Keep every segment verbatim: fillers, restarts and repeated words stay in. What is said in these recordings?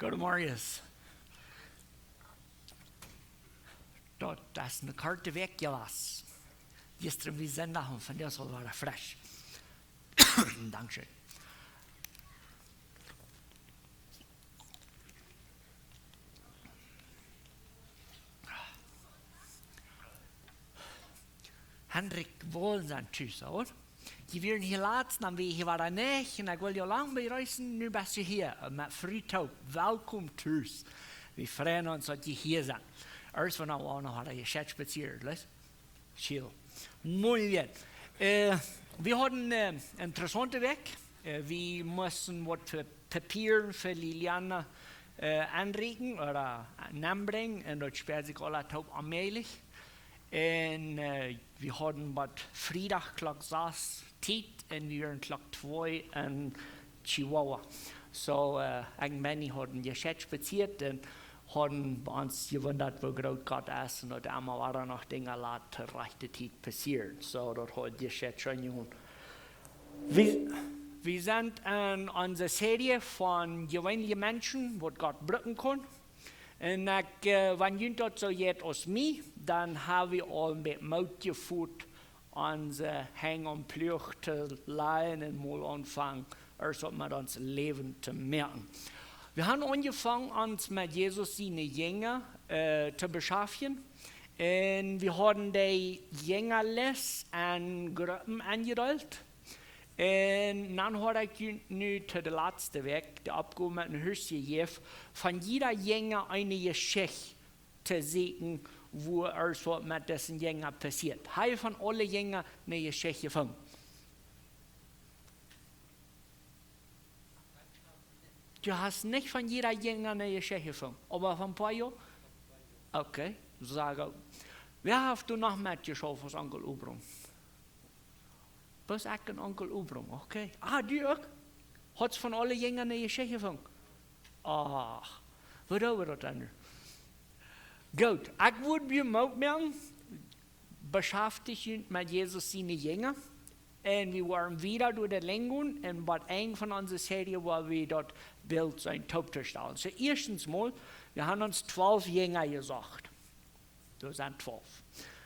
Goedemorjes. Daut es ne korte Wäakj jewast. Jistren wia Sindach un vondoag es aul wada fresch. Dankscheen. Henrik Wohlsen, tschüss, ooda? Dee wieren hia latst, dan wia hia wada nich, un ekj well die lang bejreessen, nu best du hia, met Fru Toop. Welkom tus. Wie freien ons, daut du hia best. Erst von aun noch wada je Chat spazieren, los? Chill. Muy bien. Äh, wie hauden, äh, interessante Wäakj. Äh, wie musten waut fa Papieren fa Liliana, äh, aunrieekjen ooda aunbrinjen. Un daut späad sikj aula toop onmäajlich. Un, äh, wie hauden waut Friedach Klock sas Tiet un wie wieren Klock twee en Chihuahua. So, äh, ekj un Benny hauden je Chat spazieet un hauden ons jewundat, woo groot Gott es un daut emma wada noch Dinja lat to rajchte Tiet passieren. So, daut haud je Chat scheen jedonen. Wie, wie sent en onse Serie von jeweenelje Menschen, waut Gott brucken kaun. Un ekj, äh, wan junt daut soo jeit aus mie, dan ha wie aul een bät Moot jefot, onse Henj opp Pluach to lajen un mol aunfangen, ieescht waut met ons Läwen to moaken. Wie haben aunjefongen, ons met Jesus siene Jinja, äh, to beschaftjen. Un wie hauden de Jinjalis en Gruppen enjedeelt. Un dan haud ekj junt nu to de latste Wäakj de Oppgow met een Hus jejäft, von jieda Jinja eene Jeschicht to sajen, woo ieescht waut met disen Jinja passieet. Ha jie von aule Jinja ne Jeschicht jefungen? Du hast nich von jieda Jinja ne Jeschicht jefungen, oba von Pojo? Okay, saj ekj. Wäa haft doa noch met jeschauft aus Onkel Obrom? Bloos ekj un Onkel Obrom, okay. Ah, du uk? Hast von aule Jinja ne Jeschicht jefungen? Ach, waut doo wie daut dan nu? Goot, ekj wudd die Moot moaken, beschaftich junt met Jesus siene Jinja. Un wie woaren wieda derch de Linj gonen un waut een von onse Serie, wua wie daut Bilt sent tooptostalen. So, ieeschtens mol, wie haben ons twalf Jinja jesocht. Doa sent twalf.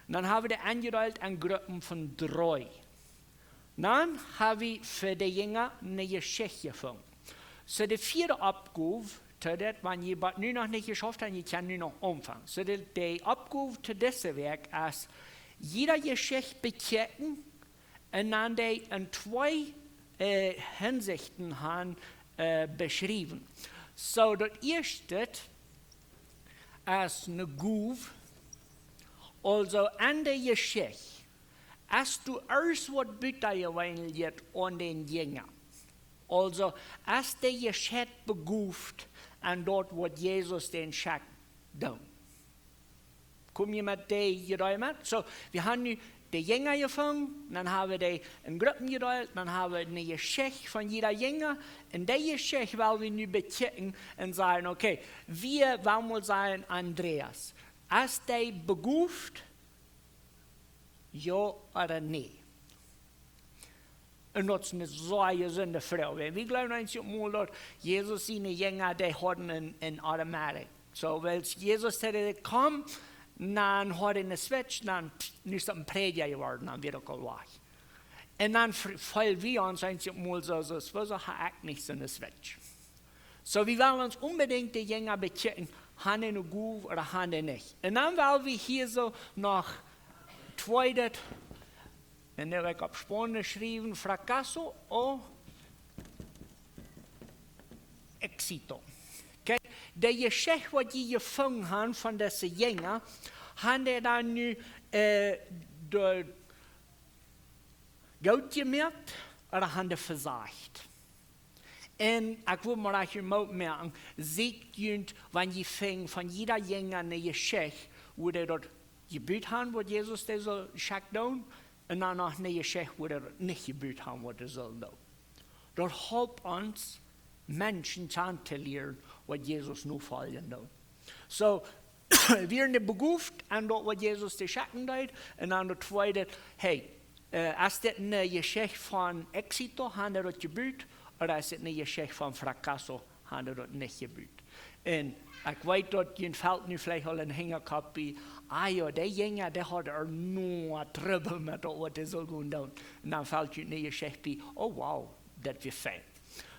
Un dan haben wie dee enjedeelt en Gruppen von dree. Dan haben wie fa de Jinja ne Jeschicht jefungen. So, de vieede Oppgow, to daut, wan jie bat nu noch nich jeschauft haben, jie kjennen nu noch aunfangen. So, de, de Oppgow to dise Wäakj es, jieda Jeschicht bekjikjen un dan dee en twee, äh, Hinsichten han, äh, beschriewen. So, daut ieeschte es ne Gow, aulsoo en de Jeschicht, es doa ieescht waut butajeweeneljet aun dän Jinja. Aulsoo, es de Jeschicht begoft aun daut, waut Jesus dän schekjt doonen. Kom jie met dee Jedee met? So, wie haben nu de Jinja jefungen, dan haben wie dee en Gruppen jedeelt, dan haben wie ne Jeschicht von jieda Jinja. Un dee Jeschicht well wie nu bekjikjen un sajen, okay, wie, well wie sajen, Andreas, es dee begoft? Jo ooda nä? Un daut es ne sea jesunde Froag. Wie jleewen eenjemol, daut Jesus siene Jinja, dee hauden en, en Automatik. So, wiels Jesus säd, komm, dan haud hee ne Switch, dan, pst, nu es daut een Prädja jeworden, dan wia daut aul wajch. Un dan f-, feelen wie ons eenjemol soo, soo, soo, soo, ha ekj nich soone Switch. So, wie wellen ons onbedinjt de Jinja bekjikjen, haben dee ne Gow ooda haben dee nich. Un dan well wie hia soo noch tweedet, un dan woa ekj opp Spaunisch schriewen, fracaso o éxito. Okay? De Jeschicht, waut jie jefungen haben von dise Jinja, haben dee dan nu, äh, doa goot jemoakt ooda haben dee vesajcht? Un ekj well mau eemol Moot moaken, seet junt, wan jie finjen von jieda Jinja ne Jeschicht, woo dee daut jebut haben, waut Jesus dee sull schekjt doonen, un dan noch ne Jeschicht, woo dee daut nich jebut haben, waut dee sullen doonen. Daut halpt ons, Menschen kjanen to lieren, waut Jesus nofoljen doonen. So, wie sent begoft aun daut, waut Jesus dee schekjen deed, un dan daut tweede, hey, äh, es dit ne Jeschicht von éxito, haben dee daut jebut, ooda es dit ne Jeschicht von fracaso, Hauden daut nich jebut. Un ekj weet daut jie felt nu veleicht aul een Henjekop bie, ah jo, dee Jinja, dee hauden ea noch Trubbel met daut, waut dee sullen gonen doonen. Un dan felt jie eene Jeschicht bie, oh wow, daut wia fein.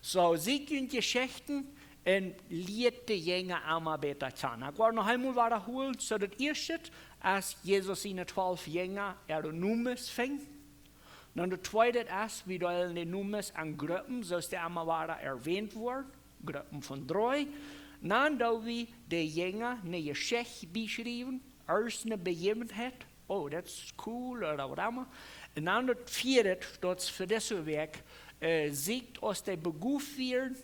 Soo, see kjennen Jeschichten un lieet de Jinja emma bäta kjanen. Ekj woa noch eemol wadahoolen, soo daut ieeschte, aus Jesus siene twalf Jinja äare Nomes finjt, dan daut tweede es, wie deelen de Nomes en Gruppen, soo aus dee emma wada erwähnt woaren, Gruppen von dree. Dan doo wie de Jinja eene Jeschicht beschriewen, aus eene Bejäwenheit, oh, daut es cool, ooda waut emma. Un dan daut vieede, daut es fa dise Wäakj, äh, seenen aus dee begoft wieren,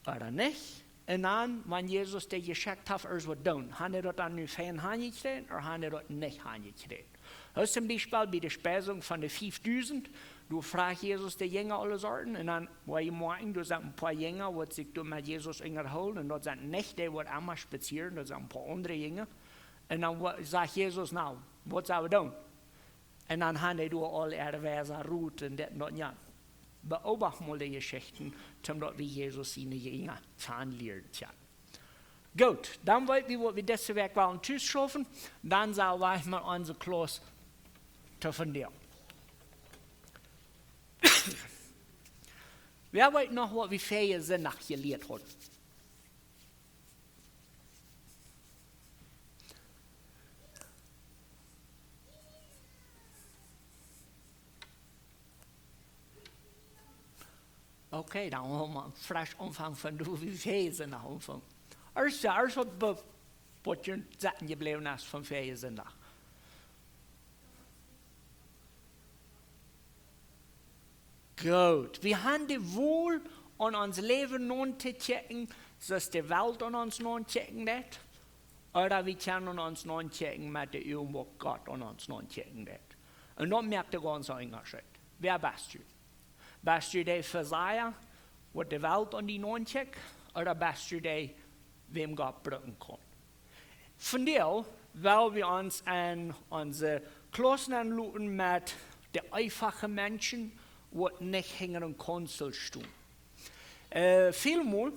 ooda nich. Un dan, wan Jesus dee jeschekjt haft, aus waut doonen. Haft hee daut dan nu fein hanjekjräajen, ooda haft hee daut nich hanjekjräajen? Daut es een Biespel bie de Speisunk von de fiefdusent. Doa fruach Jesus de Jinja aule Sorten. Un dan, woo jie moakjen, doa sent een poa Jinja, waut sikj doa met Jesus unjahoolen. Un daut sent nich dee, waut emma spazieren, daut sent een poa aundre Jinja. Un dan wa-, sajcht Jesus, nu, waut sell wie doonen? Un dan haft hee doa aul äare Weisen, Rot un dit un daut, jo. Beobacht mol de Jeschichten, toom daut wie Jesus siene Jinja kjanen lieren, jo. Goot, dan weet wie, waut wie dise Wäakj wellen tusschaufen. Dan sell wie mol onse Klauss to vondoag. Wäa weet noch, waut wie verjen Sindach jelieet hauden? Okay, dan woa wie mol fresch aunfangen von doa, woo wie verjen Sindach aunfangen. Ieescht, ieescht waut be-, waut je sitten jebläwen es von verjen Sindach. Goot, wie haben de Wol, aun ons Läwen nauntokjikjen, soo aus de Welt aun ons nauntjikjen deit, ooda wie kjennen aun ons nauntjikjen met de Uagen, woo Gott aun ons nauntjikjen deit. Un daut moakt een gaunzen Unjascheet. Wäa best du? Best du dee Vesaja, waut de Welt aun die naunkjikjt, ooda best du dee, wäm Gott brucken kaun? Vondoag well wie ons aun onse Klaussen aunloten met de eefache Menschen, waut nich hinja een Kaunzel stonen. Äh, välmol,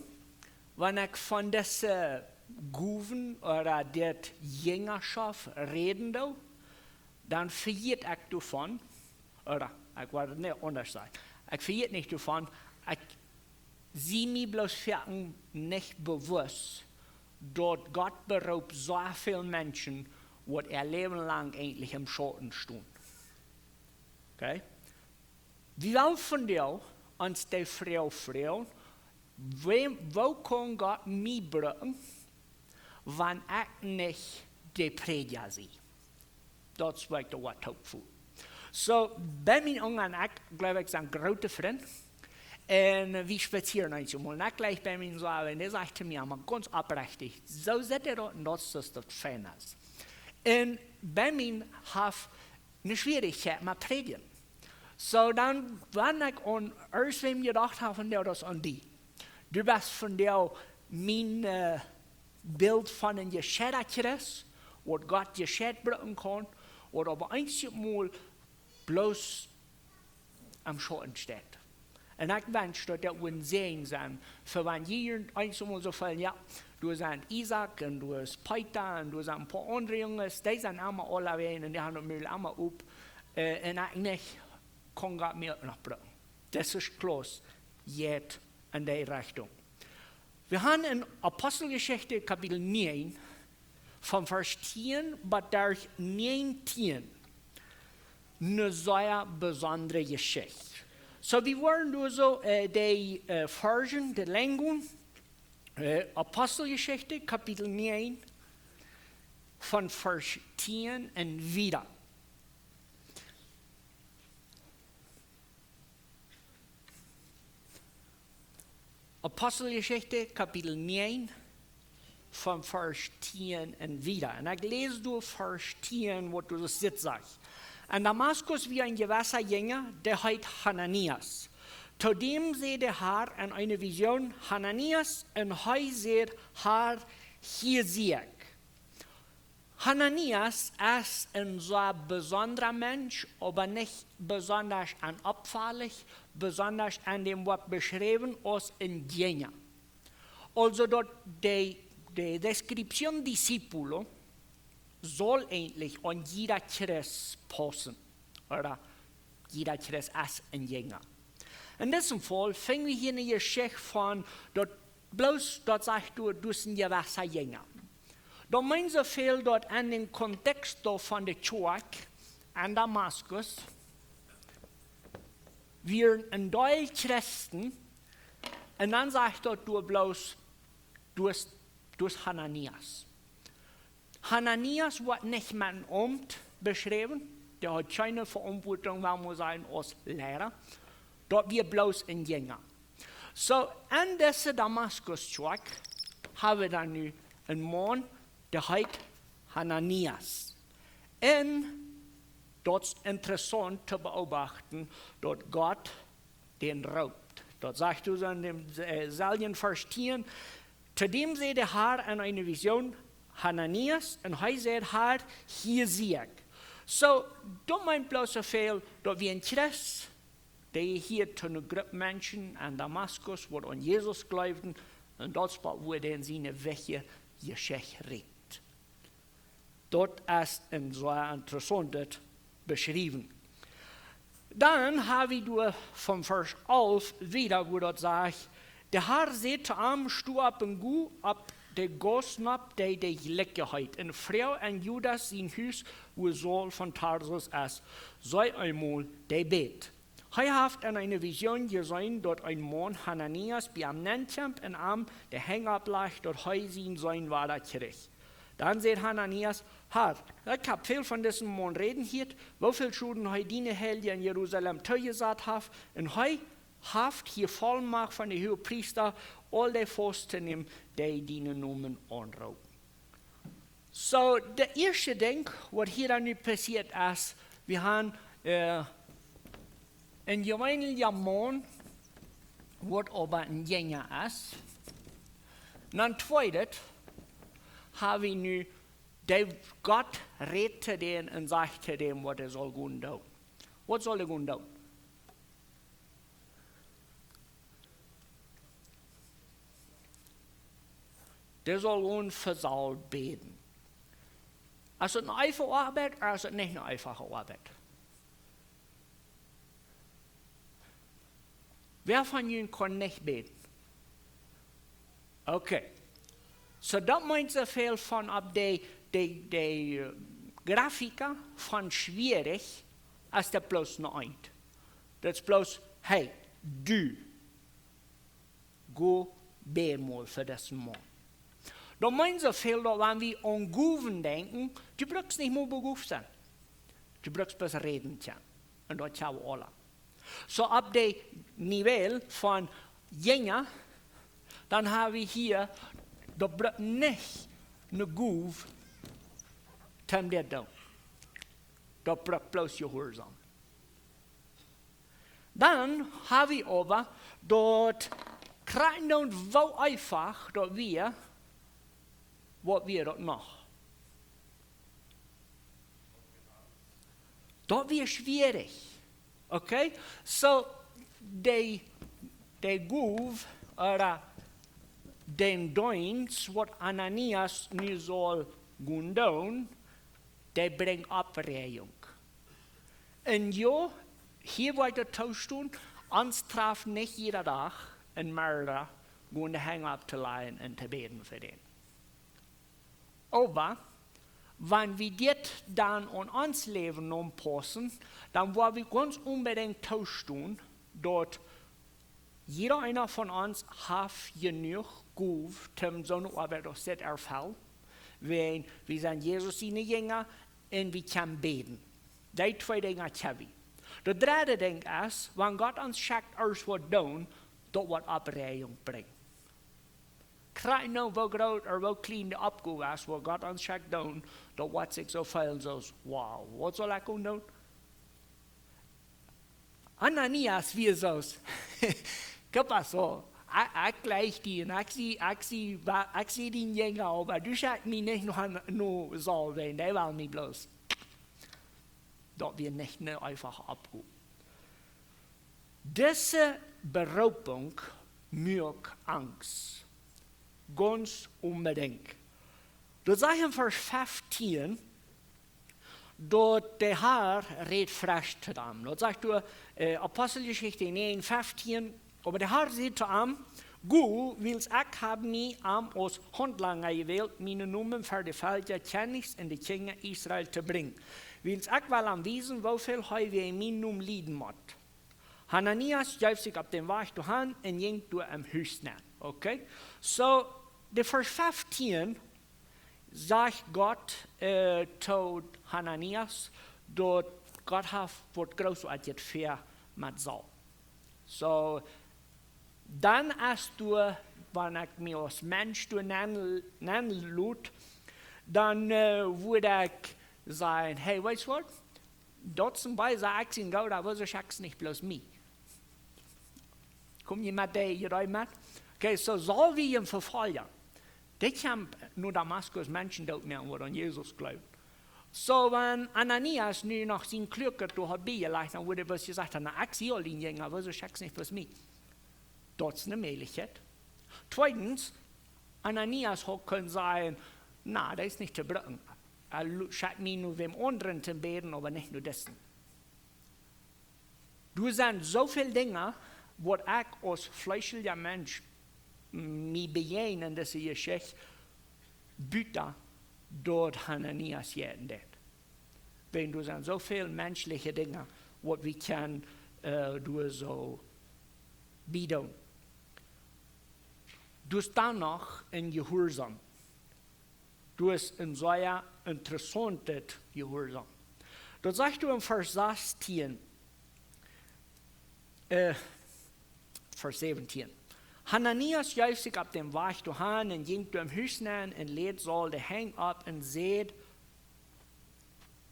wan ekj von dise Gowen ooda dit Jinjaschoft räden doo, dan vejät ekj doavon, ooda ekj woa daut nich aundasch sajen, ekj vejät nich doavon, ekj sie mie bloos foaken nich bewusst, daut Gott beroopt soo väl Menschen, waut äa Läwen lang eejentlich em Schauten stonen. Okay? Wie wellen vondoag ons de Froag froagen, woo, woo kaun Gott mie brucken, wan ekj nich de Prädja sie? Daut es waut ekj doa waut toop froag. Soo, bie mien Jung un ekj, jleew ekj, sent groote Frind. Un wie spazieren eenjemol. Un ekj jleew bie mien Soo, un dee sajcht to mie emma gaunz oprechtich, soo sitt hee daut un daut es daut Feine. Un bie mien haft ne Schwierichkjeit met prädjen. Soo dan, wan ekj aun irjentwäm jedocht hab, von jo, daut es aun die. Du best vondoag mien, äh, Bilt von een jescheida Christ, waut Gott jescheid brucken kaun, ooda opp eenjemol bloos aum Schauten steit. Un ekj wensch, daut daut wudd een Säajen sennen, fa wan jie eenjemol soo feelen, jo, doa sent Isaak un doa es Peeta un doa sent een poa aundre Junges, dee sent emma aulawäajen un dee haben daut Mul emma op, äh, un ekj nich, kaun Gott mie uk noch brucken. Daut es kloa, jeit en dee Rechtunk. Wie haben en Aposteljeschicht Kapitel näajen, von Varsch tieen bat Varsch näajentieen, ne sea besondre Jeschicht. Soo, wie woaren doa soo, äh, dee, äh, Varschen, de Lenjunk, äh, Aposteljeschicht Kapitel näajen, von Varsch tieen un wieda. Aposteljeschicht, Kapitel näajen, von Varsch tieen un wieda. Un ekj läs doa Varsch tieen, waut doa dit sajcht. En Damaskus wia een jewessa Jinja, dee heet Hananias. To däm säd de Har en eene Vision: Hananias, un hee säd: Har, hia sie ekj. Hananias es een sea besondra Mensch, oba nich besonda en oppfaulich, besonda en däm woat beschräwen aus een Jinja. Also daut de, de Description discípulo saul eejentlich aun jieda Christ paussen. Ooda jieda Christ es een Jinja. En disem Faul finj wie hia eene Jeschicht von daut bloos daut sajcht, du, du best een jewessa Jinja. Daut meent soo väl daut en dän Kontext doa von de Kjoakj en Damaskus wieren een Deel Christen, un dan sajcht daut doa bloos, du best, du best Hananias. Hananias woat nich met een Aumt beschräwen, dee haud kjeene Veauntwuatunk, well wie sajen, aus Liera. Daut wia bloos een Jinja. Soo, en dise Damaskus Kjoakj hab wie dan nu een Maun, dee heet Hananias. Un daut es interessaunt to beobachten, daut Gott dän roopt. Daut sajcht doa en däm, äh, selwjen Varsch tieen: To däm säd de Har en eene Visioon: Hananias. Un hee säd: Har, hia sie ekj. Soo, daut meent bloos soo väl daut wie een Christ, dee hieed to eene Grupp Menschen en Damaskus, waut aun Jesus jleewden, un daut es waut, wua dee en siene Wäakj Jeschicht rät. Daut es een sea interessauntet Beschriewen. Dan hab wie doa von Varsch alf wieda, wua daut sajcht: De Har säd to am: Sto opp un go opp de Gauss nopp, dee de Jlikje heet, un froag en Judas sien Hus, wua Saul von Tarsus es, see eemol, dee bät. Hee haft en eene Visioon jeseenen, daut een Maun, Hananias, bie am nenkjemt un am de Henj opplajcht, daut hee sienen Sän wada kjricht. Dan säd Hananias: Har, ekj hab väl von disen Maun räden jehieet, woo väl Schoden hee diene Heilje en Jerusalem toojesat haft, un hee haft hia Vollmacht von de Huagepriesta, aul dee faust to nämen, dee dienen Nomen aunroopen. Soo, daut ieeschte Dinkj, waut hia dan nu passieet es, wie haben, äh, een jeweenelja Maun, waut oba een Jinja es. Un dan tweedet, hab wie nu, dee Gott rät to dän un sajcht to dän, waut hee saul gonen doonen. Waut saul hee gonen doonen? Dee saul gonen fa Saul bäden. Es daut eene eefache Oabeit, ooda es daut nich eene eefache Oabeit? Wäa von junt kaun nich bäden? Okay. Soo, daut meent soo väl von opp de, de, de, äh, Grafika von schwierich, es daut bloos een Enj. Daut es bloos, hey, du, go bäd mol fa disen Maun. Daut meent soo väl daut wan wie aun Gowen denkjen, du brukst nich mol begooft sennen. Du brukst bloos räden kjennen. Un daut haben wie aula. Soo opp de Nivel von Jinja, dan hab wie hia, daut brukt nich eene Gow toom dit doonen. Daut brukt bloos Jehuarsaum. Dan hab wie oba daut krakjt nu, woo eefach daut wia, waut wia daut noch? Daut wia schwierich. Okay? Soo, de, de Gow, ooda dän Deenst, waut Ananias nu saul gonen doonen, dee brinjt Oppräajunk. Un jo, hia woat daut toojestonen, ons traft nich jieda Dach een Merda, gonen de Henj opptolajen un to bäden fa dän. Oba wan wie dit dan aun ons Läwen aunpaussen, dan woa wie gaunz onbedinjt toostonen, daut jieda eena von ons haft jenuach Gow, toom soone Oabeit aus dit erfellen. Wan wie sent Jesus siene Jinja un wie kjennen bäden. Dee twee Dinja kjenn wie. Daut dredde Dinkj es, wan Gott ons schekjt, irjent waut doonen, daut woat Oppräajunk brinjen. Krakjt nu, woo groot ooda woo kjlien de Oppgow es, waut Gott ons schekjt doonen, daut woat sikj soo feelen soo aus, wow, waut saul ekj doonen? Ananias wia soo aus, ¿qué pasó? Ekj, ekj jleich die un ekj sie, ekj sie, wa-, ekj sie dien Jinja, oba du schekjst mie nich no, no Saul, wiels dee well mie bloos. Daut wia nich eene eefache Oppgow. Dise Beroopunk muak Angst. Gaunz onbedinjt. Daut sajcht en Varsch feftieen, daut de Herr rät fresch to am. Daut sajcht doa, äh, Aposteljeschicht näajen feftieen: Oba de Herr säd to am: Go, wiels ekj hab mie am aus Haundlanga jewält, mienen Nomen ver de Velkja Kjennichs en de Kjinja Israel to brinjen. Wiels ekj well am wiesen, woo väl hee wäajen mienen Nomen lieden mott. Hananias jeef sikj opp dän Wajch doahan un jinkj doa em Hus nenn. Okay? So, de Varsch feftieen sajcht Gott, äh, to Hananias, daut Gott haft waut Großartiges fa met Saul. So, dan es doa, wan ekj mie aus Mensch doa nenn, nenn lot, dan, äh, wudd ekj sajen: Hey, weetst waut? Daut es een Beesa, ekj sie goot, oba soo schekjst nich bloos mie. Kom jie met dee Idee met? Okay, so Saul wia een Vefolja. Dee kjeem no Damaskus Menschen doot moaken, waut aun Jesus jleewden. So, wan Ananias nu noch sien Kluaket doa haud biejelajcht, dan wudd hee bloos jesajcht haben: Na, ekj sie aul een Jinja, oba soo schekjst nich bloos mie. Daut es eene Mäajlichkjeit. Tweedens, Ananias haud kunt sajen: Na, daut es nich to brucken. Hee lo-, schekjt mie no wäm aundren to bäden, oba nich no disen. Doa sent soo väl Dinja, waut ekj aus fleeschelja Mensch mie bejäajnen en dise Jeschicht, buta daut Hananias jehaut haft. Wan doa sent soo väl menschelje Dinja, waut wie kjennen, äh, doa soo bie doonen. Doa es dan noch een Jehuarsaum. Doa es een sea interessauntet Jehuarsaum. Daut sajcht doa en Varsch sastieen, äh, Varsch säwentieen: Hananias jeef sikj opp dän Wajch doahan un jinkj doa em Hus nenn un läd Saul de Henj opp un säd,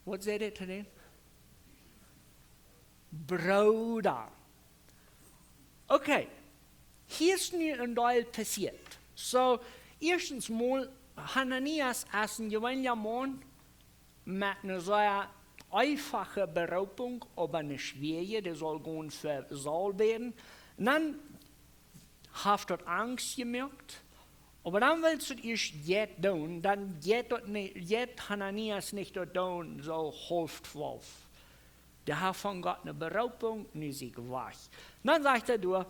waut säd hee to dän? Brooda. Okay, hia es nu een Deel passieet. So, ieeschtens mol, Hananias es een jeweenelja Maun met eene sea eefache Beroopunk, oba eene schwierje, dee saul gonen fa Saul bäden. Un dan haft daut Angst jemoakt. Oba dan well hee daut ieescht nich doonen, dan jeit daut nich, jeit Hananias nich daut doonen, soo haulf twalf. Dee haft von Gott eene Beroopunk, nu sie ekj wajch. Dan sajcht hee doa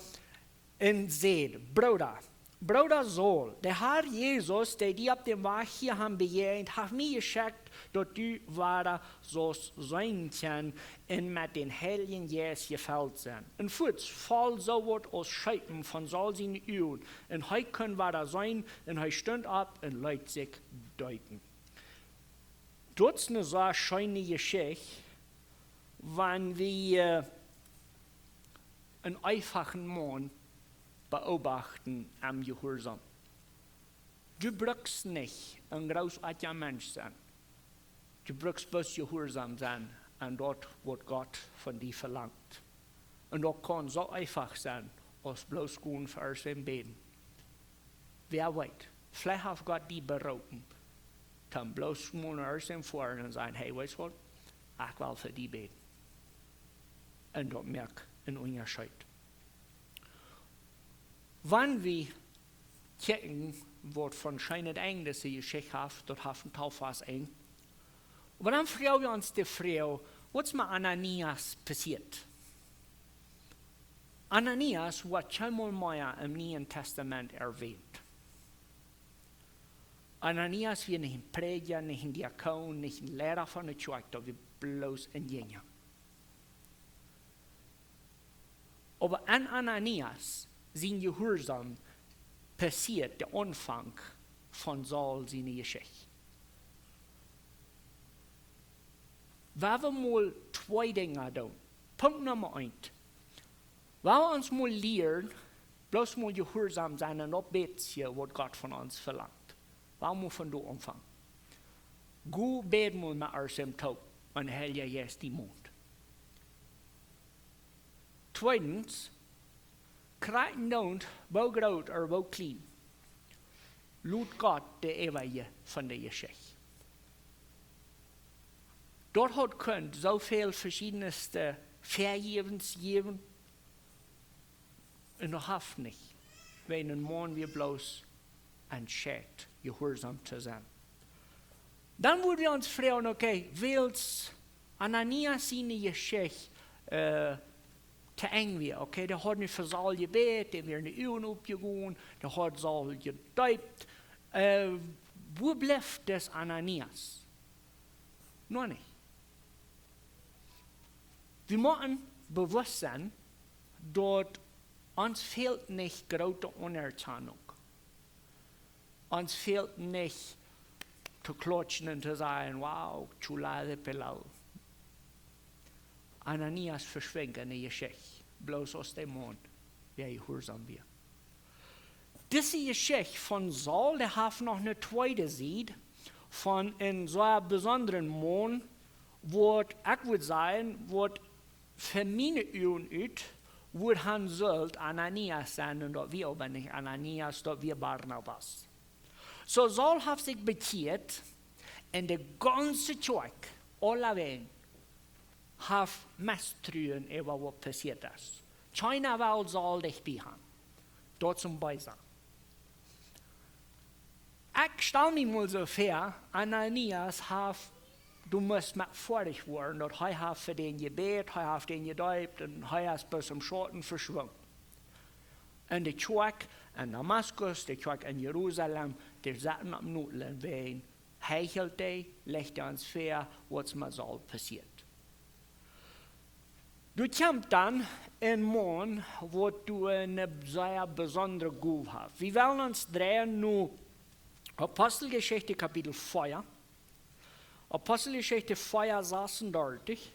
un säd: Brooda, Brooda Saul, de Herr Jesus, dee die opp dän Wajch hia haft bejäajent, haft mie jeschekjt, daut du wada saust seenen kjennen un met dän Heiljen Jeist jefelt sennen. Un fuats foll soo waut aus Scheepen von Saul siene Uagen, un hee kunn wada seenen, un hee stunt opp un leet sikj deepen. Daut es eene sea scheene Jeschicht, wan wie, äh, een eefachen Maun beobachten em Jehuarsaum. Du brukst nich een großartiger Mensch sennen. Du brukst bloos jehuarsaum sennen aun daut, waut Gott von die velangt. Un daut kaun soo eefach sennen, aus bloos gonen fa am bäden. Wäa weet, veleicht haft Gott die beroopen, dan bloos mol no am foaren un sajen: Hey, weetst waut? Ekj well fa die bäden. Un daut moakt een Unjascheet. Wan wie kjikjen, waut fa een scheenet Enj dise Jeschicht haft, daut haft een tofas Enj. Oba dan froag wie ons de Froag, waut es met Ananias passieet? Ananias woat kjeenmol mea em Nieen Tastament erwähnt. Ananias wia nich een Prädja, nich een Diakon, nich een Liera von de Kjoakj, daut wia bloos een Jinja. Oba aun Ananias sien Jehuarsaum passieet de Aunfank von Saul siene Jeschicht. Wie wellen mol twee Dinja doonen. Punkt Numma eent. Wie wellen ons mol lieren, bloos mol jehuarsaum sennen un oppbäden, waut Gott von ons velangt. Wie wellen mol von doa aunfangen. Go bäd mol met am toop, wan de Heilje Jeist die mont. Tweedens, krakjt endoont, woo groot ooda woo kjlien, lot Gott de Äwaje von de Jeschicht. Daut haud kunt soo väl veschiedne Vejäwens jäwen, un daut haft nich, wiels een Maun wia bloos entscheit, jehuarsom to sennen. Dan wudden wie ons froagen, okay, wiels Ananias siene Jeschicht, äh, to Enj wia, okay, dee haud nu fa Saul jebät, dee wieren de Uagen opjegonen, dee haud Saul jedeept. Äh, wua blift dis Ananias? Noch nich. Wie motten bewusst sennen, daut ons fält nich groote Aunerkjanunk. Ons fält nich to klautschen un to sajen: "Wow, chulade pelao." Ananias veschwinjt enne Jeschicht, bloos aus dee Maun, dee jehuarsom wia. Dise Jeschicht von Saul, dee haft noch eene tweede Sied von een sea besondren Maun, waut ekj wudd sajen, waut von miene Uagen ut, wudd han sult Ananias sennen, un daut wia oba nich Ananias, daut wia Barnabas. Soo, Saul haft sikj bekjieet, un de gaunze Kjoakj, aulawäajen, haft Mestruen äwa waut passieet es. Kjeena well Saul dicht bie han. Daut es een Beesa. Ekj stal mie mol soo väa, Ananias haft, du must met foadich woaren, daut hee haft fa dän jebät, hee haft dän jedeept, un hee es bloos em Schauten veschwungen. Un de Kjoakj en Damaskus, de Kjoakj en Jerusalem, dee saten opp Nodel un wäajen, hee hilt dee, lajcht ons väa, waut met Saul passieet. Doa kjemt dan een Maun, waut doa eene sea besondre Gow haft. Wie wellen ons dreien no Aposteljeschicht Kapitel vea. Aposteljeschicht vea, sasuntachentich.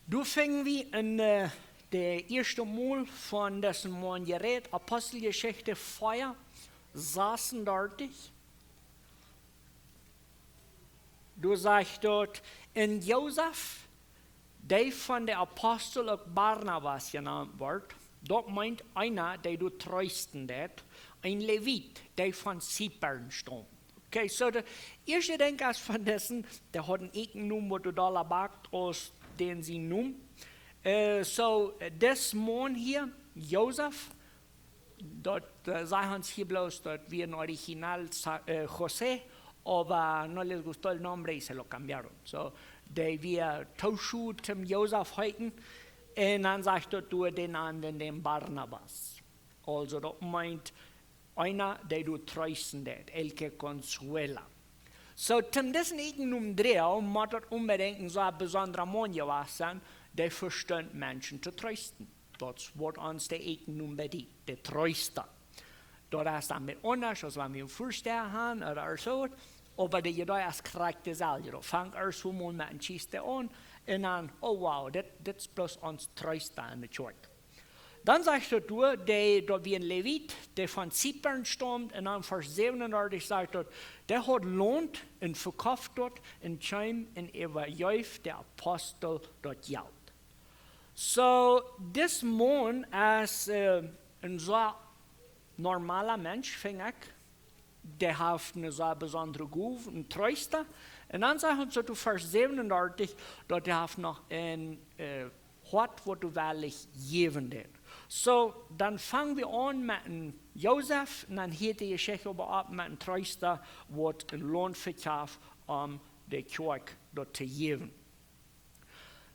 Doa finjen wie en, äh, de ieeschte Mol von disen Maun jerät, Aposteljeschicht vea, sasuntachentich. Doa sajcht daut: "Un Josef, dee von de Apostel uk Barnabas jenant woat, daut meent eena, dee doa treesten deit, een Levit, dee von Zypern staumt." Okay, soo de ieeschte Dinkj es von disen, dee haud een eejnen Nomen, waut doa dolla bakt aus dän sien Nomen. Äh, soo, dis Maun hia, Josef, daut, äh, sajcht ons hia bloos, daut wia een Original Sa-, äh, José, oba no les gustó el nombre y se lo cambiaron. Soo, dee wia too schut toom Josef heeten, un dan sajcht daut doa dän aundren, dän Barnabas. Aulsoo, daut meent eena, dee doa treesten deit, el que consuela. Soo, toom disen eejnen Nomen dräajen, mott daut onbedinjt een soo besondra Maun jewast sennen, dee vestunt Menschen to treesten. Daut es waut ons de eejne Nomen bediet, de Treesta. Daut es dan met aundasch, aus wan wie een Väastäa han ooda soo. Oba de Idee es krakjt deselwje. Daut fangt ieescht mol met een Kjist aun. Un dan, oh wow, dit, dit es bloos ons Treesta en de Kjoakj. Dan sajcht daut doa, dee, daut wia een Levit, dee von Zypern staumt. Un dan Varsch säwenundartich sajcht daut, dee haud Launt un vekoft daut un kjeem un äwajeef de Apostel daut Jelt. Soo, dis Maun es, äh, een soo normala Mensch, finj ekj. Dee haft eene soo besondre Gow, een Treesta. Un dan sajcht ons daut en Varsch säwenundartich, daut dee haft noch een, äh, Hoat, waut doa wellich jäwen deit. Soo, dan fang wie aun met een Josef, un dan hieet de Jeschicht oba opp met een Treesta, waut een Launt vekjeft, om de Kjoakj daut to jäwen.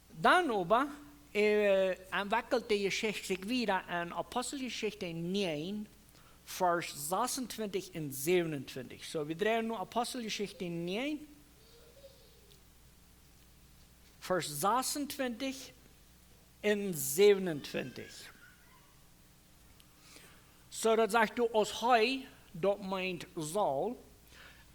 Dan oba, äh, entwekjelt de Jeschicht sikj wieda en Aposteljeschicht näajen, Varsch sasuntwintich un säwenunwintich. Soo, wie dreien nu Aposteljeschicht näajen, Varsch sasuntwintich un säwenunwintich. Soo, daut sajcht doa, aus hee, daut meent Saul,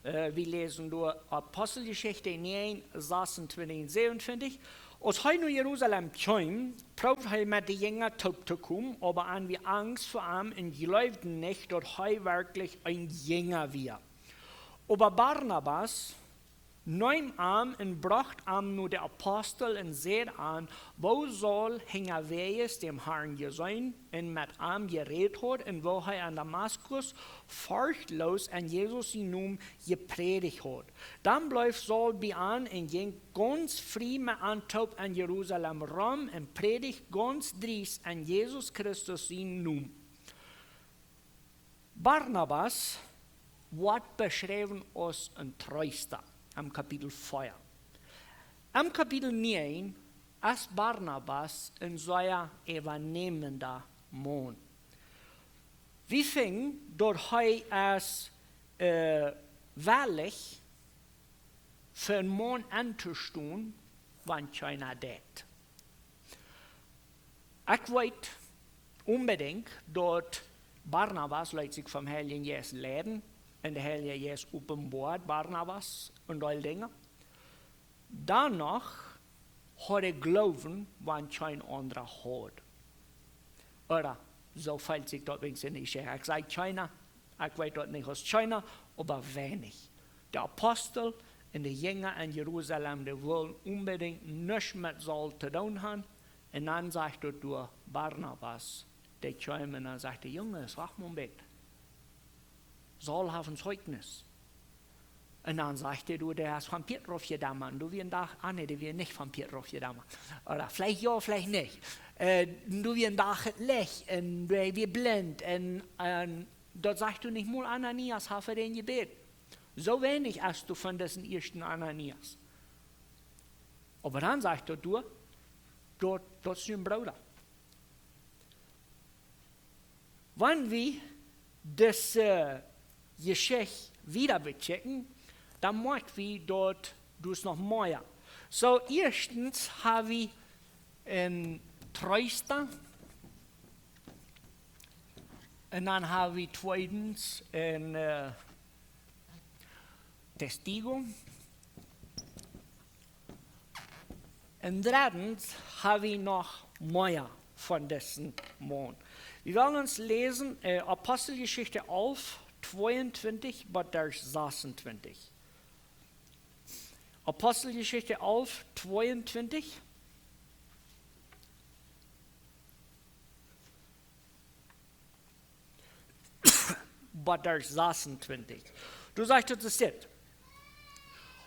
äh, wie läsen doa Aposteljeschicht näajen, sasuntwintich un säwenunwintich. Aus hee no Jerusalem kjeem, proowd hee met de Jinja toop to komen, oba an wia Angst fa am un jleewden nich, daut hee werkjlich een Jinja wia. Oba Barnabas, neem am un brocht am no de Apostel un säd an, woo Saul hinjawäajes däm Harn jeseenen un met am jerät haud un woo hee en Damaskus forchtloos en Jesus sienen Nomen jeprädicht haud. Dan bleef Saul bie an un jinkj gaunz frie met an toop en Jerusalem rom un prädicht gaunz driest en Jesus Christus sienen Nomen. Barnabas woat beschräwen aus een Treesta em Kapitel vea. Em Kapitel näajen es Barnabas een sea äwanämenda Maun. Wie finjen, daut hee es, äh, wellich, fa een Maun entostonen, wan kjeena deit. Ekj weet onbedinjt, daut Barnabas leet sikj vom Heiljen Jeist leiden un de Heilje Jeist openboat Barnabas een Deel Dinja. Doano haud hee Gloowen, wan kjeen aundra haud. Ooda soo felt sikj daut weens en de Jeschicht. Ekj saj kjeena, ekj weet daut nich aus kjeena, oba weinich. De Apostel un de Jinja en Jerusalem, dee wullen onbedinjt nuscht met Saul to doonen haben. Un dan sajcht daut doa Barnabas, dee kjeem un dan sajcht hee: "Junges, wacht mol een bät. Saul haft een Zeugnis." Un dan sajcht hee: "Du, dee es von Petrus jedoamen. Du, wia een Dach, ah, nä, dee wia nich von Petrus jedoamen. Ooda veleicht jo, veleicht nich. Äh, du, wia een Dach et Licht, un dee wia blint, un, un daut sajcht du nich mol, Ananias haft fa dän jebät." Soo weinich es du von disen ieeschten Ananias. Oba dan sajcht daut doa, daut, daut es een Brooda. Wan wie dise Jeschicht wieda bekjikjen, dan moakj wie daut doa es noch mea. Soo, ieeschtens hab wie een Treesta, un dan hab wie tweedens een, äh, Testigo. Un dreddens hab wie noch mea von disen Maun. Wie wellen ons läsen, äh, Aposteljeschicht alf, tweeuntwintich bat Varsch sasuntwintich. Aposteljeschicht alf, tweeuntwintich. Bat Varsch sasuntwintich. Doa sajcht et dit: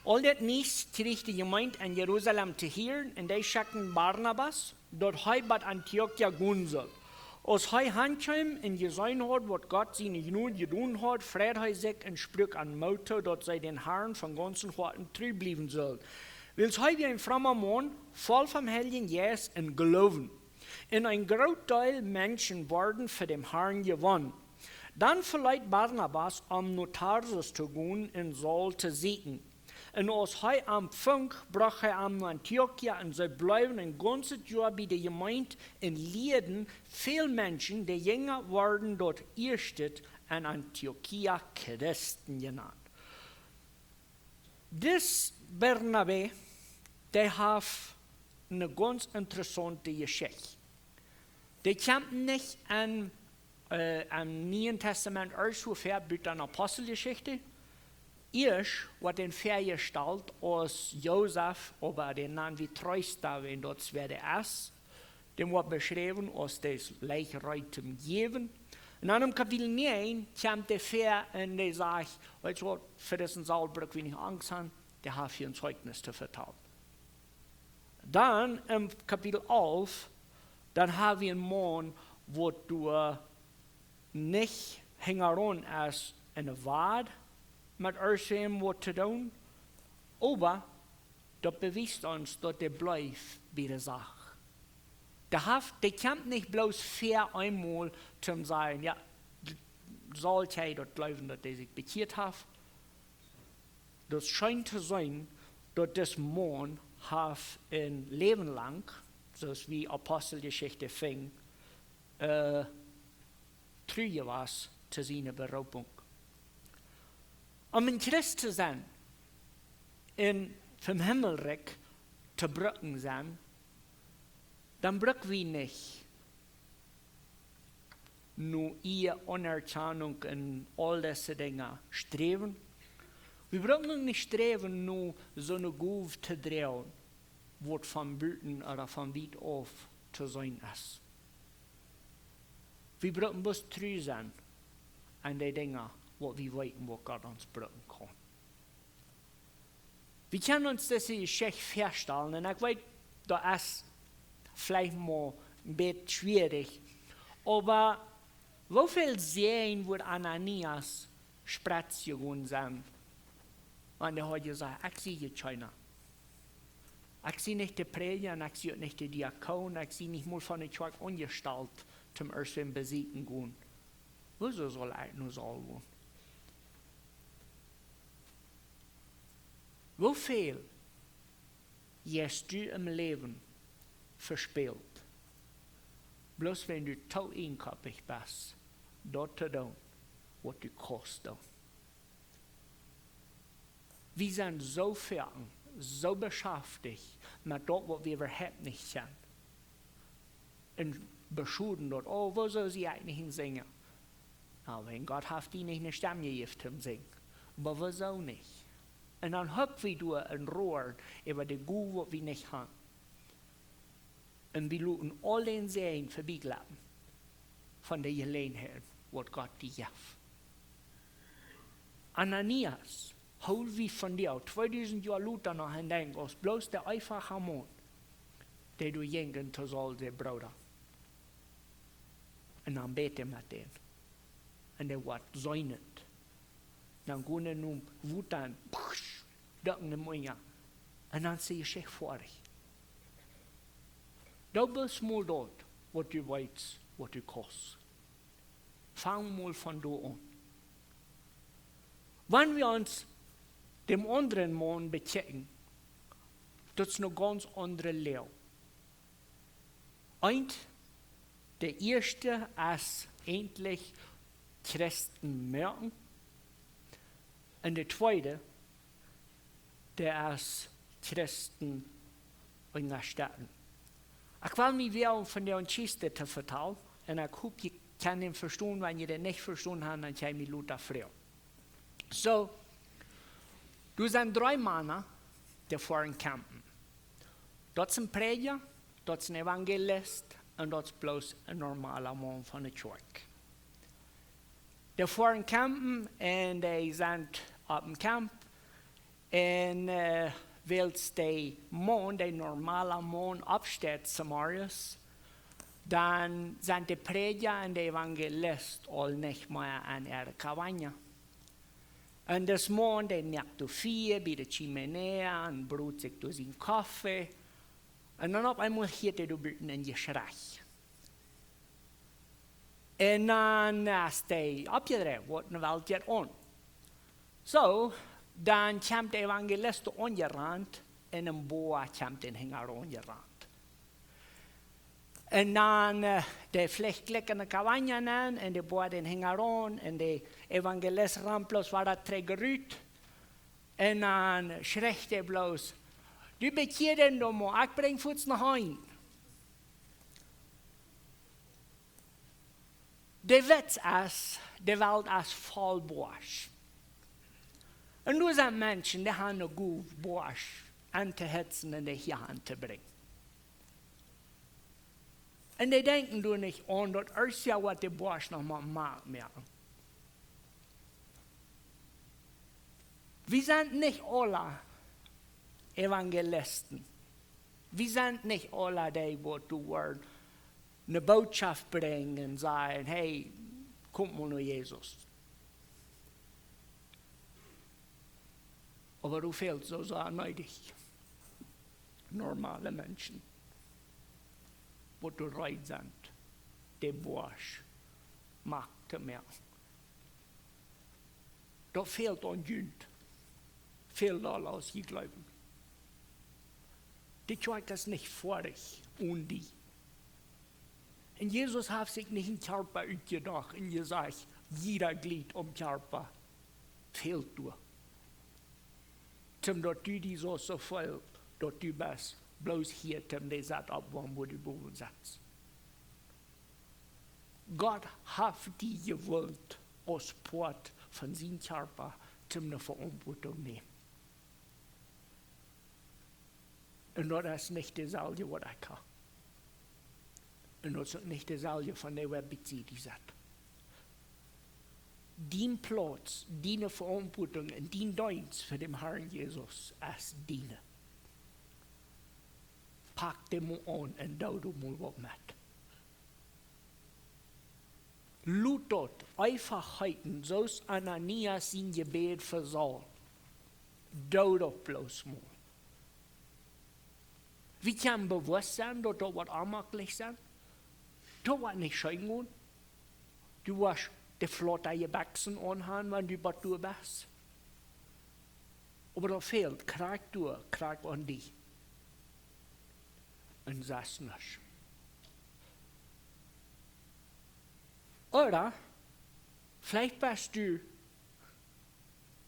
Aul dit Niees kjrieech de Jemeent en Jerusalem to hieren, un dee schekjten Barnabas, daut hee bat Antiochia gonen sull. Aus hee han kjeem un jeseenen haud, waut Gott siene Jnod jedonen haud, freid hee sikj un sprakj an Moot too, daut see dän Harn von gaunzen Hoaten tru bliewen sullen. Wiels hee wia een fromma Maun, voll vom Heiljen Jeist un Gloowen. Un een groot Deel Menschen worden fa dän Harn jewonnen. Dan veleet Barnabas, om no Tarsus to gonen un Saul to sieekjen. Un aus hee am funk, brocht hee am no Antiochia, un see bleewen een gaunzet Joa bie de Jemeent un lieeden väl Menschen. De Jinja worden daut ieeschte en Antiochia Christen jenant. Dis Barnabä, dee haft eene gaunz interessaunte Jeschicht. Dee kjemt nich aun, äh, aum Nieen Tastament ieescht soo väa, buta Aposteljeschicht. Ieescht woat hee väajestalt aus Josef, oba dän nanen wie Treesta, wiels daut es wäa dee es. Dän woat beschräwen aus dee es leicht reed toom jäwen. Un dan em Kapitel näajen kjemt hee väa un dee sajcht: "Weetst waut, fa disen Saul bruck wie nich Angst haben, dee haft hia een Zeugnis to vetalen." Dan em Kapitel alf, dan hab wie een Maun, waut doa nich hinjaraun es en de Welt met ieescht waut to doonen, oba daut bewiest ons, daut hee bleef bie de Sach. Dee haft, dee kjemt nich bloos väa eemol toom sajen, jo, saul ekj daut jleewen, daut hee sikj bekjieet haft. Daut scheent to sennen, daut dis Maun haft een Läwen lang, soo aus wie Aposteljeschicht finjen, äh, tru jewast to siene Beroopunk. Om een Christ to sennen un vom Himmelrikj to brucken sennen, dan bruck wie nich no Ea, Aunerkjanunk un aul dise Dinja sträwen, Wie brucken uk nich sträwen no soone Gow to droagen, waut von buten ooda von wiet auf to seenen es. Wie brucken bloos tru sennen aun de Dinja, waut wie weeten, waut Gott ons brucken kaun. Wie kjennen ons dise Jeschicht väastalen, un ekj weet, daut es veleicht mau een bät schwierich, oba woo väl Säajen wudd Ananias spretz jegonen sennen, wan hee haud jesajcht: "Ekj sie je kjeena. Ekj sie nich de Prädja un ekj sie uk nich de Diakon, ekj sie nich mol von de Kjoakj aunjestalt, toom ieescht wäm besieekjen gonen. Wuarom saul ekj no Saul gonen?" Woo väl hast du em Läwen vespält, bloos wiels du too eenkoppich best, daut to doonen, waut du kaust doonen? Wie sent soo foaken soo beschaftich met daut, waut wie äwahaupt nich kjennen, un beschuldjen daut: "Oh, wuarom sie ekj nich een Sinja?" Na, wiels Gott haft die nich eene Stemm jejäft toom sinjen. Oba wuarom nich? Un dan huck wie doa un roaren äwa de Gow, waut wie nich haben. Un wie loten aul dän Säajen verbiegliepen von de Jeläajenheit, waut Gott die jeft. Ananias, hoolen wie von däm tweedusent Joa lota noch aun denkjen, aus bloos de eenfacha Maun, dee doa jinkj un to Saul sien Brooda, un dan bäd met dän. Un dee wort seenend. Dan jinkj hee no Wota un, psch, dukj hee unja. Un dan es de Jeschicht foadich. Daut es mol daut, waut du weetst, waut du kaust. Fang mol von doa aun. Wan wie ons däm aundren Maun bekjikjen, daut es eene gaunz aundre Läajd. Eent, de ieeschte es eejentlich Christen moaken. Un de tweede, dee es Christen unjastetten. Ekj well mie wäa von de Jeschicht to vetalen. Un ekj hop, jie kjennen am vestonen. Wan jie daut nich vestonen haben, dan kjenn jie mie lota froagen. Soo, doa sent dree Mana, dee foaren campen. Daut es een Prädja, daut es een Evangelist un daut es bloos een normala Maun von de Kjoakj. Dee foaren campen un dee sent opp een Camp. Un, äh, wiels de Maun, de normala Maun, oppsteit zemorjes, dan sent de Prädja un de Evangelist aul nich mea aun äare Kabagne. Un dis Maun, dee moakt doa Fia bie de Chimenea un brut sikj doa sienen Koffe. Un dan opp eemol hieet hee doa buten een Jeschrei. Un dan es hee oppjedreit, waut enne Welt jeit aun. Soo, dan kjemt de Evangelist aunjerant un een Boa kjemt am hinjaraun jerant. Un dan, äh, dee flicht jlikj enne Kabagne nenn un de Boa dän hinjaraun un de Evangelist rant bloos wada trigj rut. Un dan schricht hee bloos: "Du bekjia die dan mau, ekj brinj fuaz noch een." De Witz es, de Welt es voll Boasch. Un doa sent Menschen, dee haben eene Gow Boasch auntohitzen un dee hia auntotoobrinjen. Un dee denkjen doa nich aun, daut ieescht Joa woat de Boasch noch mau moak moaken. Wie sent nich aula Evangelisten. Wie sent nich aula dee, waut doa woaren eene Bootschoft brinjen un sajen: "Hey, komt mau no Jesus." Oba doa fält soo sea needich normale Menschen, waut doa reed sent, de Boasch moak to moaken. Daut fält aun junt väl dolla aus jie jleewen. De Kjoakj es nich foadich onen die. Un Jesus haft sikj nich een Kjarpa utjedocht un jesajcht: "Jieda Jlid aum Kjarpa fält doa." Toom daut du die soo, soo feelst, daut du best bloos hia, toom de Sett oppwoamen, wua du bowen setst. Gott haft die jewullt aus Poat von sien Kjarpa toom ne Veauntwuatunk nämen. Un daut es nich deeselwje waut ekj ha. Un daut es uk nich deeselwje von dee waut bie die sett. Dien Plauz, diene Veauntwuatunk un dien Deenst fa dän Harn Jesus es diene. Pak dee mol aun un doo doa mol waut met. Lot daut eefach heeten, soo aus Ananias sien Jebäd fa Saul. Doo daut bloos mol. Wie kjennen bewusst sennen, daut daut woat onjemaklich sennen. Daut woat nich scheen gonen. Du woascht de flotje Bikjsen aunhaben, wan du bie die best. Oba daut fält, krakjt doa, krakjt aun die. Un sest nuscht. Ooda veleicht best du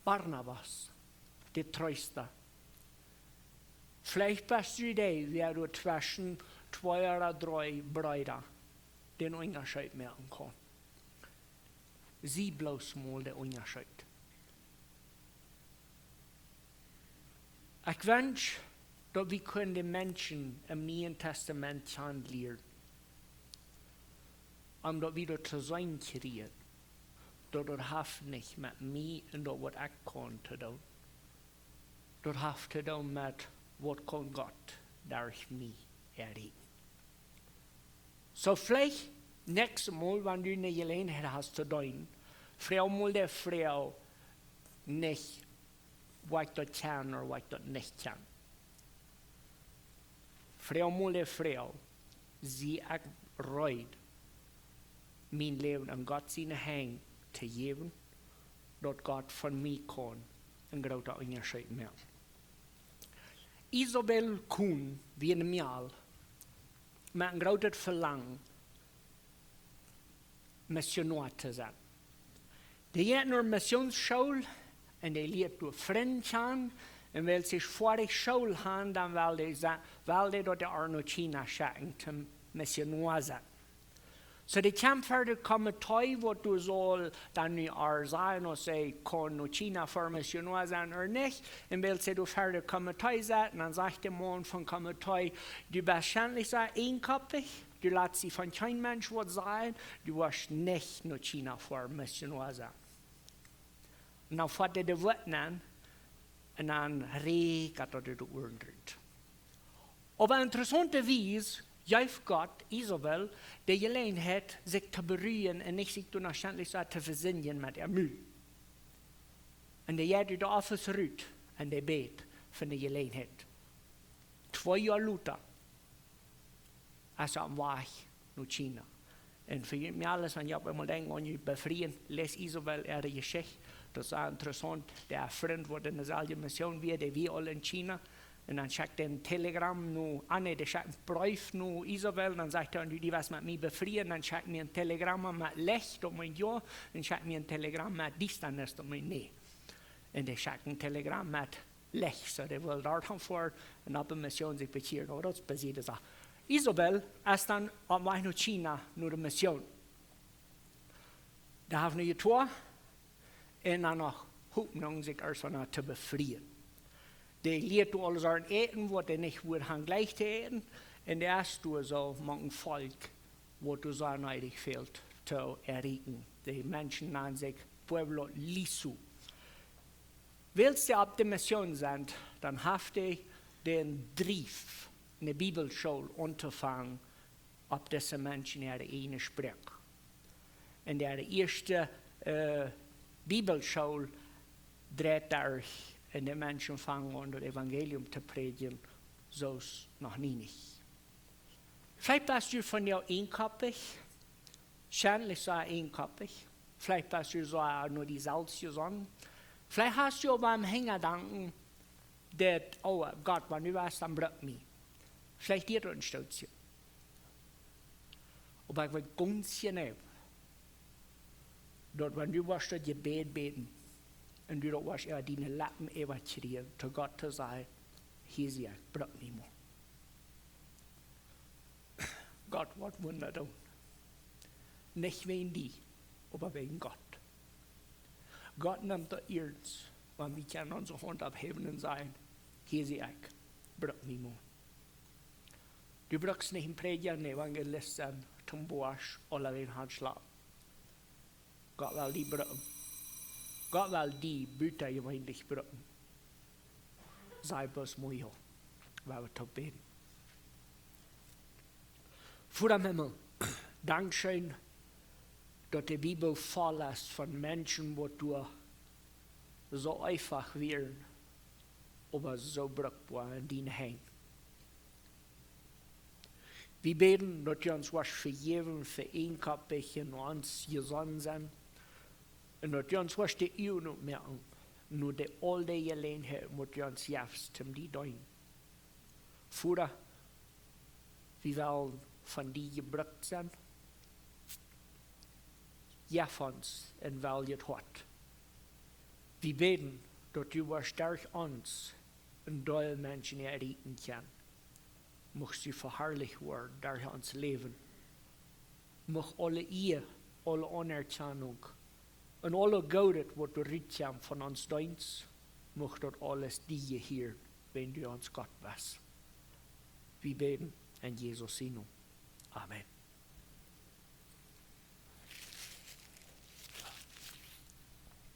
Barnabas, de Treesta. Veleicht best du dee, wäa doa tweschen twee ooda dree Breeda dän Unjascheet moaken kaun. Sie bloos mol de Unjascheet. Ekj wensch, daut wie kunnen de Menschen em Nieen Tastament kjanen lieren, om daut wie daut to seenen kjrieen, daut daut haft nich met mie un daut waut ekj kaun to doonen. Daut haft to doonen met waut kaun Gott derch mie erreichen. Soo veleicht näakjstet Mol, wan du ne Jeläajenheit hast to deenen, froag mol de Froag nich, waut ekj daut kaun ooda waut ekj daut nich kaun. Froag mol de Froag: Sie ekj reed, mien Läwen en Gott siene Henj to jäwen, daut Gott von mie kaun een groota Unjascheet moaken? Isabel Kuhn wia ne Mejal met een grootet Velangen, Missionoa to sennen. Dee jinkj no Missionsschool un dee lieed doa Frind kjanen. Un wiels see foadich School haud, dan wull dee, sa- wull dee daut dee ar no China schekjen toom Missionoa sennen. Soo, dee kjeem ver daut Komitee, waut doa sull dan nu ar sajen, aus see kunn no China fa Missionoa sennen ooda nich. Un wiels see doa ver daut Komitee saut, dan sajcht de Maun vom Komitee: "Du best scheinlich soo eenkoppich, du latst die von kjeen Mensch waut sajen, du woascht nich no China fa Missionoa sennen." Un dan foat dee de Wieed aun un dan rieekjat daut de Uaren rut. Oba interessaunterweis jeef Gott Isabel de Jeläajenheit, sikj to beruen un nich sikj doano scheinlich soo to vesindjen met äa Mul. Un dee jinkj ut de Office rut un dee bäd fa de Jeläajenheit. Twee Joa lota es see oppem Wajch no China. Un fa junt mie aules, wan jie opp eemol denkjen aun june Befrieen, läst Isabel äare Jeschicht. Daut es interessaunt. De Frint, waut en deeselwje Mission wia, dee wia aul en China. Un dan schekjt hee een Telegramm no, ah nä, dee schekjt een Breef no Isabel. Dan sajcht hee: "Du, du west mie befrieen." Dan schekjt hee mie een Telegramm met Licht, daut meent jo. Un schekjt hee mie een Telegramm met Diestanis, daut meent nä. Un dee schekjt een Telegramm met Licht. Soo, dee wull doa dan ver un opp de Mission sikj bekjieren. Oba daut es bie siene Sach. Isabel es dan oppem Wajch no China, no de Mission. Dee haft nu jetoa un dan noch Hopninj, sikj ieescht von to befrieen. Dee lieet doa aules aun äten, waut dee nich wudd han jlikj to äten. Un dee es doa soo mank een Volkj, waut doa soo needich fält to erreichen. De Menschen nanen sikj Pueblo Lisu. Wiels dee opp de Mission sent, dan haft hee dän Drief, ne Bibelschool auntofangen opp dise Menschen äare ieejne Sproak. Un de ieeschte, äh, Bibelschool dreit derch un de Menschen fangen aun daut Evangelium to prädjen, soo aus noch nie nich. Veleicht best du vondoag eenkoppich, scheinlich soo eenkoppich. Veleicht best du soo no die selfst jesonnen. Veleicht hast du oba em Hinjadach daut: "Oh Gott, wan du west, dan bruck mie." Veleicht diet daut een Stootje. Oba ekj weet gaunz jeneiw, daut wan du woascht daut Jebäd bäden un du daut woascht äwa diene Leppen äwakjrieen, to Gott to sajen: "Hia sie ekj, bruck mie mol." Gott woat Wunda doonen. Nich wäajen die, oba wäajen Gott. Gott nemt daut iernst, Wan wie kjennen onse Haunt opphäwen un sajen: "Hia sie ekj, bruck mie mau." Du bruckst nich een Prädja, een Evangelist sennen, toom Boasch, aule dän Haunt schlagen. Gott well die brucken. Gott well die butajeweenlich brucken. Saj bloos mau jo. Wie woaren toop bäden. Voda em Himmel, dankscheen, daut de Bibel voll es von Menschen, waut du soo eefach wieren, oba soo bruckboa en diene Henj. Wie bäden, daut du ons woascht vejäwen fa eenkoppich en ons jesonnen sennen, un daut du ons woascht de Uagen opmoaken no de, aul de Jeläajenheit, waut du ons jefst, om die deenen. Voda, wie wellen von die jebrukt sennen. Jeff ons een weljet Hoat. Wie bäden, daut du woascht derch ons een Deel Menschen erreichen kjennen. Muchst du veharlicht woaren derch ons Läwen. Mucht aule Ea, aule Aunerkjanunk un aule Goodet, waut doa rutkjemt von ons Deenst, mucht daut aules die jehieren, wiels du ons Gott best. Wie bäden en Jesus sienen Nomen. Amen.